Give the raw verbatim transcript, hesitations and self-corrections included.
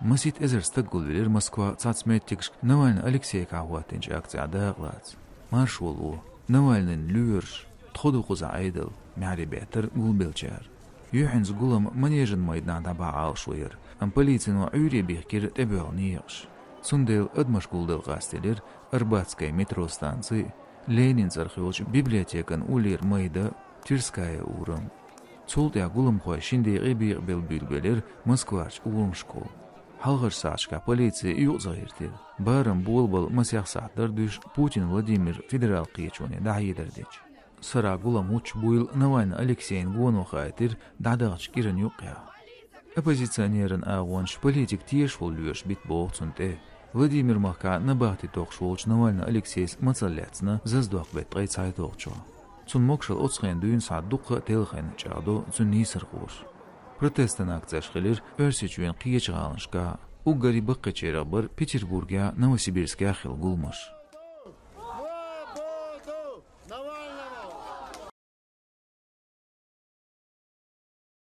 Масийтта эзар стаг гулвелира Москвахь цхьацца меттигашка Навальный Алексейгахьа хӀоттийначу акцехь дакъалаца. Маршо ло, Навальныйн лоьраш, тхо ду кхузахь Ӏедал, маьхьарий беттара гулбеллачара. Юьхьанца гулам Манежан майданахь дӀабахьа Ӏалашо яра, амма полицино Ӏуьйре бихкира тӀебоьлху некъаш. Цундела адамаш гулдала къастаелира Арбатская метро станци, Ленин цӀарах йолчу библиотекан уллера майда, Тверская урам. Цул тӀаьхьа гуламхой шина декъе бекъабелла буьйлабелира Москварчу урамашкахула. Хьалхарчу сахьташкахь полици юкъаза гӀиртира, барам болабала масех сахьт дара дуьйш Путин Владимир федерал кхечоне дӀахьедар дечу. Сарахь гулам хӀуттуш буйла Навальный Алексейна гоно хаийтира дӀадаханчу кӀиран юккъехь. Оппозиционеран агӀонаш политик тешаш волу лоьраш бита боху цунна тӀе. Владимир-махкахь набахти токхуш волчу Навальный Алексейс мацалла лаьцна зазадоккху беттан ткъе цхьайтталгӀачохь. Цунна могушалла оцу хенахь дуьйна схьа дуккха а телхина чӀагӀдо цуьнан нийсархоша. Протестан акцеш хилира Оьрсийчоьнан кхечу гӀаланашкахь, уггаре баккхийчарах бара Петербургехь, Новосибирскехь хилла гуламаш.